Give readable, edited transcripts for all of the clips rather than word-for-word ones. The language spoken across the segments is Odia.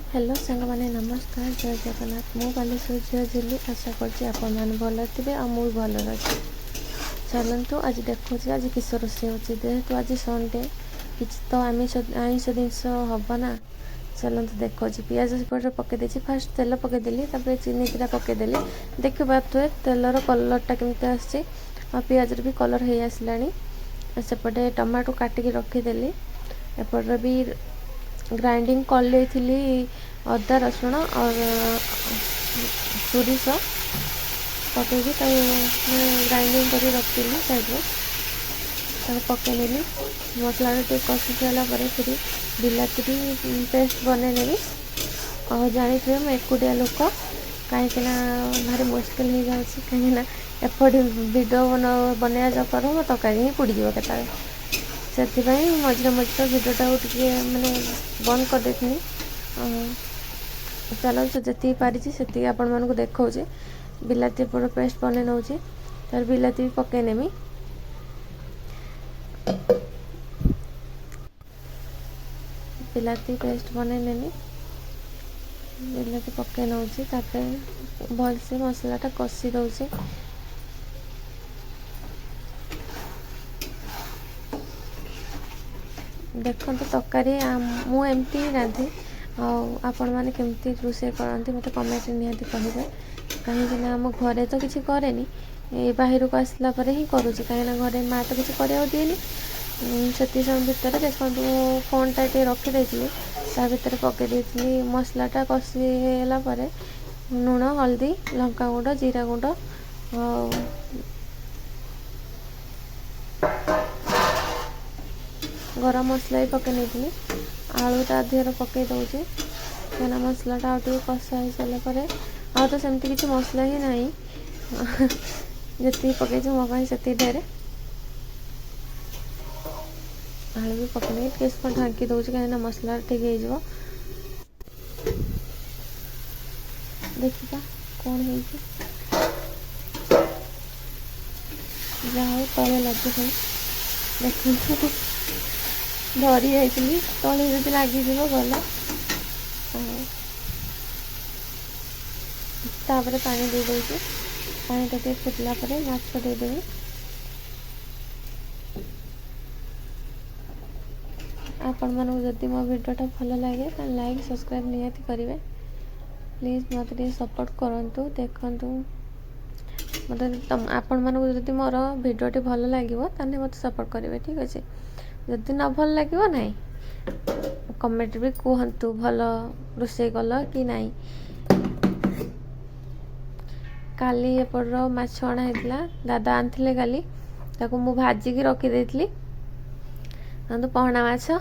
ହ୍ୟାଲୋ ସାଙ୍ଗମାନେ, ନମସ୍କାର, ଜୟ ଜଗନ୍ନାଥ। ମୁଁ ବାଲେଶ୍ୱର ଝିଅ ଝିଲି। ଆଶା କରୁଛି ଆପଣମାନେ ଭଲରେ ଥିବେ ଆଉ ମୁଁ ବି ଭଲରେ ଅଛି। ଚାଲନ୍ତୁ, ଆଜି ଦେଖୁଛି ଆଜି କିସ ରୋଷେଇ ହେଉଛି। ଯେହେତୁ ଆଜି ସଣ୍ଡେ, କିଛି ତ ଆମିଷ ଆଇଁଷ ଜିନିଷ ହେବ ନା। ଚାଲନ୍ତୁ ଦେଖାଉଛି। ପିଆଜ ସେପଟେ ପକାଇ ଦେଇଛି। ଫାଷ୍ଟ ତେଲ ପକାଇଦେଲି, ତାପରେ ଚିନି ଦିଟା ପକାଇଦେଲି। ଦେଖିପାରୁଥିବେ ତେଲର କଲର୍ଟା କେମିତି ଆସିଛି ଆଉ ପିଆଜର ବି କଲର୍ ହେଇ ଆସିଲାଣି। ସେପଟେ ଟମାଟୋ କାଟିକି ରଖିଦେଲି। ଏପଟରେ ବି ଗ୍ରାଇଣ୍ଡିଙ୍ଗ କରିଦେଇଥିଲି ଅଦା, ରସୁଣ ଆଉ ସୋରିଷ ପକେଇକି ତାକୁ ମାନେ ଗ୍ରାଇଣ୍ଡିଙ୍ଗ କରି ରଖିଥିଲି ସାଇଡ଼୍ରେ, ତାକୁ ପକେଇନେଲି। ମସଲାଟା ଟିକେ କଷି ସାରିଲା ପରେ ଫିରି ବିଲାତି ବି ପେଷ୍ଟ ବନେଇ ନେବି। ଆଉ ଜାଣିଥିବେ ମୁଁ ଏକୁଟିଆ ଲୋକ, କାହିଁକିନା ଭାରି ମୁସ୍କିଲ ହେଇଯାଉଛି, କାହିଁକିନା ଏପଟେ ଭିଡ଼ିଓ ବନେଇବା ଚକର ମୋ ତରକାରୀ ହିଁ ପୋଡ଼ିଯିବ କେତେବେଳେ। ସେଥିପାଇଁ ମଝିରେ ମଝିରେ ଭିଡ଼ିଓଟାକୁ ଟିକେ ମାନେ ବନ୍ଦ କରିଦେଇଥିଲି। ଚାଲନ୍ତୁ, ଯେତିକି ପାରିଛି ସେତିକି ଆପଣମାନଙ୍କୁ ଦେଖାଉଛି। ବିଲାତି ଏପଟ ପେଷ୍ଟ ବନେଇ ନେଉଛି, ତାପରେ ବିଲାତି ବି ପକେଇ ନେମି। ବିଲାତି ପେଷ୍ଟ ବନେଇ ନେଲି, ବିଲାତି ପକେଇ ନେଉଛି। ତାପରେ ଭଲସେ ମସଲାଟା କଷି ଦେଉଛି। ଦେଖନ୍ତୁ ତରକାରୀ ମୁଁ ଏମିତି ହିଁ ରାନ୍ଧେ, ଆଉ ଆପଣମାନେ କେମିତି ରୋଷେଇ କରନ୍ତି ମୋତେ କମେଣ୍ଟରେ ନିହାତି କହିବେ। କାହିଁକିନା ଆମ ଘରେ ତ କିଛି କରେନି, ଏ ବାହାରକୁ ଆସିଲା ପରେ ହିଁ କରୁଛି, କାହିଁକିନା ଘରେ ମା ତ କିଛି କରିବାକୁ ଦିଏନି। ସେତିକି ସମୟ ଭିତରେ ଦେଖନ୍ତୁ, ମୁଁ ଫୋନ୍ଟା ଟିକେ ରଖିଦେଇଥିଲି, ତା ଭିତରେ ପକାଇ ଦେଇଥିଲି। ମସଲାଟା କଷି ହେଲା ପରେ ଲୁଣ, ହଳଦୀ, ଲଙ୍କାଗୁଣ୍ଡ, ଜିରା ଗୁଣ୍ଡ ଆଉ ଗରମ ମସଲା ବି ପକାଇ ନେଇଥିଲି। ଆଳୁ ତା ଦେହରେ ପକାଇ ଦେଉଛି, କାହିଁକିନା ମସଲାଟା ଆଉ ଟିକେ କଷା ହେଇସାରିଲା ପରେ ଆଉ ତ ସେମିତି କିଛି ମସଲା ହିଁ ନାହିଁ। ଯେତିକି ପକାଇଛି ମୋ ପାଇଁ ସେତିକି ଢେରେ। ଆଳୁ ବି ପକାଇ ନେଇକି ଟିକେ ସମୟ ଢାଙ୍କି ଦେଉଛି, କାହିଁକିନା ମସଲା ଠିକ୍ ହେଇଯିବ। ଦେଖିବା କ'ଣ ହେଇଛି। ଯାହା ହଉ ତଳେ ଲାଗିଥାଏ। ଦେଖନ୍ତୁ, ଡରି ଯାଇଥିଲି, ତଳେ ଯଦି ଲାଗିଯିବ ଗଲା। ଆଉ ତାପରେ ପାଣି ଦେଇଦେଉଛି। ପାଣିଟା ଟିକେ ଫୁଟିଲା ପରେ ମାଛ ଦେଇଦେବି। ଆପଣମାନଙ୍କୁ ଯଦି ମୋ ଭିଡ଼ିଓଟା ଭଲ ଲାଗେ, ତାହେଲେ ଲାଇକ୍, ସବସ୍କ୍ରାଇବ୍ ନିହାତି କରିବେ। ପ୍ଲିଜ୍ ମୋତେ ଟିକେ ସପୋର୍ଟ କରନ୍ତୁ। ଦେଖନ୍ତୁ, ମୋତେ ଆପଣମାନଙ୍କୁ ଯଦି ମୋର ଭିଡ଼ିଓଟି ଭଲ ଲାଗିବ, ତାହେଲେ ମୋତେ ସପୋର୍ଟ କରିବେ, ଠିକ୍ ଅଛି? ଯଦି ନ ଭଲ ଲାଗିବ, ନାହିଁ, କମେଣ୍ଟ ବି କୁହନ୍ତୁ ଭଲ ରୋଷେଇ କଲ କି ନାହିଁ। କାଲି ଏପଟର ମାଛ ଅଣା ହେଇଥିଲା, ଦାଦା ଆଣିଥିଲେ କାଲି, ତାକୁ ମୁଁ ଭାଜିକି ରଖିଦେଇଥିଲି। ଦେଖନ୍ତୁ, ପହଣା ମାଛ।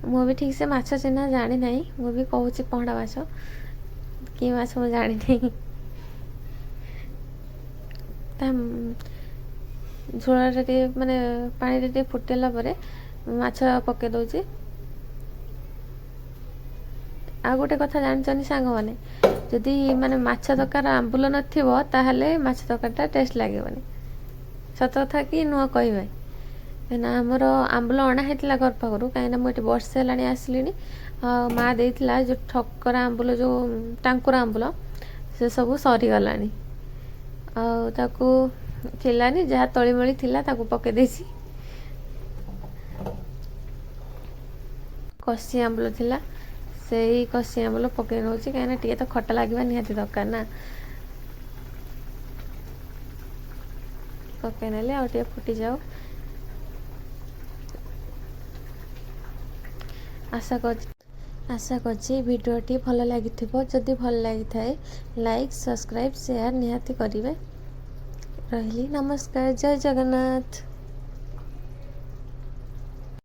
ମୁଁ ବି ଠିକ୍ ସେ ମାଛ ଚିହ୍ନା ଜାଣିନାହିଁ, ମୁଁ ବି କହୁଛି ପହଣା ମାଛ, କି ମାଛ ମୁଁ ଜାଣିନାହିଁ। ତା ଝୋଳଟା ଟିକେ ମାନେ ପାଣିରେ ଟିକେ ଫୁଟିଲା ପରେ ମାଛ ପକାଇ ଦେଉଛି। ଆଉ ଗୋଟେ କଥା ଜାଣିଛନ୍ତି ସାଙ୍ଗମାନେ, ଯଦି ମାନେ ମାଛ ତରକାରୀ ଆମ୍ବୁଲ ନଥିବ, ତାହେଲେ ମାଛ ତରକାରୀଟା ଟେଷ୍ଟ ଲାଗିବନି। ସତ କଥା କି ନୁହଁ କହିବେ? କାହିଁକିନା ଆମର ଆମ୍ବୁଲ ଅଣା ହେଇଥିଲା ଘର ପାଖରୁ, କାହିଁକିନା ମୁଁ ଏଠି ବର୍ଷେ ହେଲାଣି ଆସିଲିଣି। ଆଉ ମା ଦେଇଥିଲା ଯେଉଁ ଠକରା ଆମ୍ବୁଲ, ଯେଉଁ ଟାଙ୍କୁରା ଆମ୍ବୁଲ, ସେ ସବୁ ସରିଗଲାଣି ଆଉ ତାକୁ ଥିଲାନି। ଯାହା ତଳିମଳି ଥିଲା ତାକୁ ପକାଇ ଦେଇଛି। କଷି ଆମ୍ବୁଲ ଥିଲା, ସେଇ କଷି ଆମ୍ବୁଲ ପକାଇ ନେଉଛି, କାହିଁକିନା ଟିକେ ତ ଖଟା ଲାଗିବା ନିହାତି ଦରକାର ନା। ପକାଇ ନେଲେ ଆଉ ଟିକେ ଫୁଟିଯାଉ। ଆଶା କରୁଛି ଭିଡ଼ିଓଟି ଭଲ ଲାଗିଥିବ। ଯଦି ଭଲ ଲାଗିଥାଏ, ଲାଇକ୍, ସବସ୍କ୍ରାଇବ୍, ସେୟାର ନିହାତି କରିବେ। ରହିଲି, ନମସ୍କାର, ଜୟ ଜଗନ୍ନାଥ।